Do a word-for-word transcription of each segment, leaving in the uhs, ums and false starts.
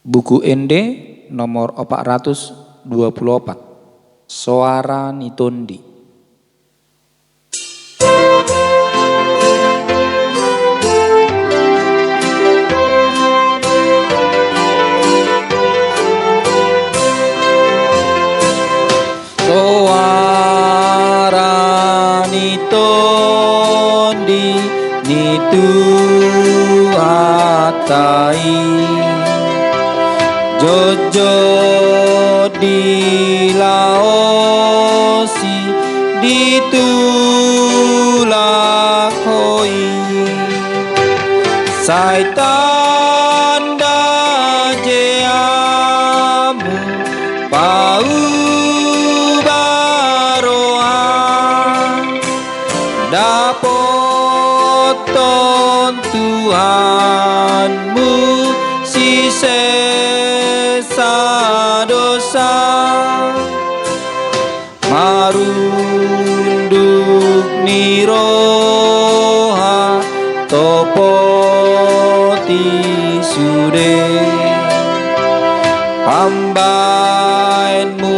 Buku Ende nomor opat ratus dua puluh opat. Soara ni Tondi. Soara ni Tondi ni Tuhanta i, jotjot dilaosi, ditulak Ho i. Sai tanda je hamu pauba roha, dapothon Tuhanmu sisesa dosa. Marunduk ni roha topoti sude pambahenmu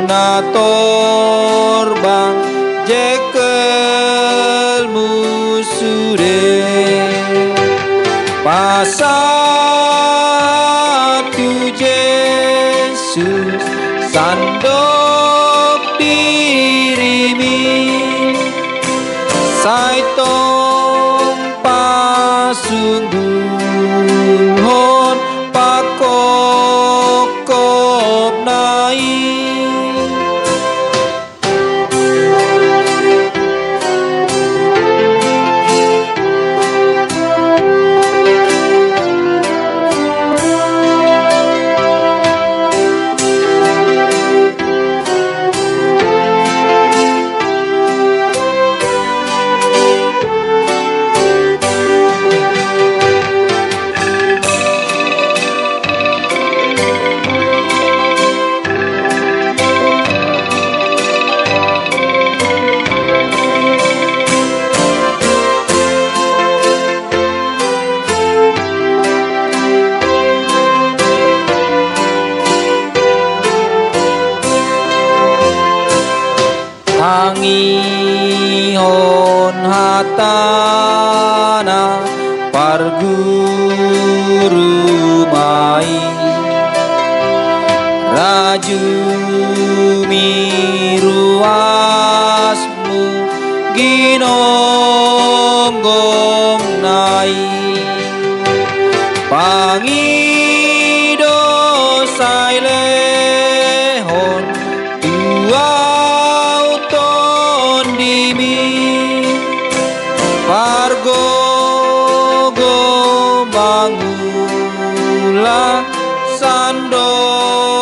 na torbang, jengkelmu sude. Pasahat tu Jesus sandok dirimi, sai tong pasungguhon pangkophopna i. Tangihon hatana parguru ma i, rajumi ruasmu ginonggomna i. Pangido sai lehon tu ahu tondimi, pargogo mangula sandok